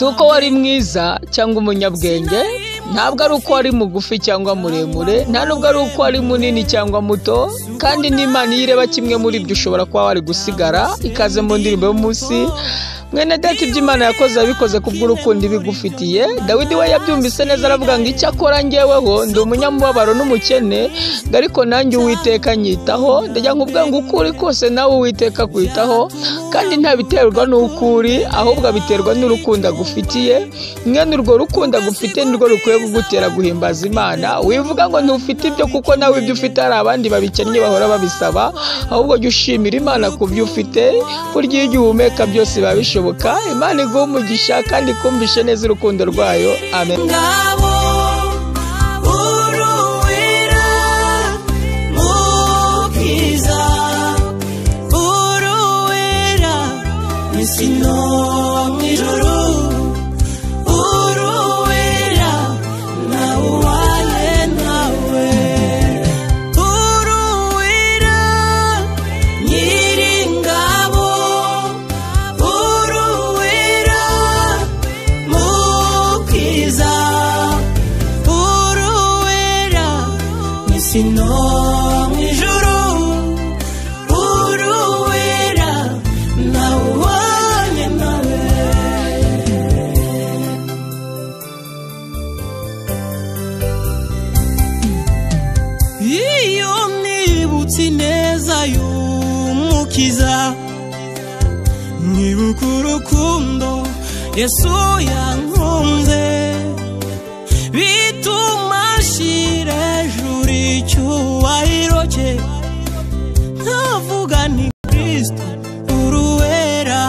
Si uko wari mwiza cyangwa umunyabwenge, ntabwo ari uko wari mugufi cyangwa muremure, nta nubwo ari uko wari munini cyangwa muto, kandi n'Imana iyo ireba kimwe muri ibyo ushobora kuba wari gusigara. Ikaze mu ndirimbo y'umunsi. Mwene data, ibyo Imana yakoze yabikoze kubw'urukundo ibigufitiye. Dawidi we yabyumvise neza, aravuga ngo icyakora njyeweho ndi umunyamubabaro n'umukene, ngo ariko nanjye Uwiteka anyitaho. Ndajya nkubwira ngo uko uri kose nawe Uwiteka akwitaho, kandi ntabiterwa n'uko uri, ahubwo abiterwa n'urukundo agufitiye. Mwene urwo rukundo agufitiye nirwo rukwiye kugutera guhimbaza Imana. Wivuga ngo ntufite ibyo, kuko nawe ibyo ufite hari abandi babikennye bahora babisaba, ahubwo jya ushimira Imana ku byo ufite. Burya iyo ugihumeka byose biba bishoboka. Imana iguhe umugisha kandi ikumvishe neza urukundo rwayo. Amen. Ngabo uruwera mukiza, uruwera mw'isi no mw'ijuru, uruwera ntawuhwanye nawe, uruwera nyiringabo, uruwera mukiza, uruwera mw'isi no mw'ijuru, uruwera ntawuhwanye nawe. Iyo nibutse ineza y'Umukiza, nkibuka urukundo Yesu yankunze, bituma nshira hejuru icyubahiro cye, nkavuga nti Kristo uruwera.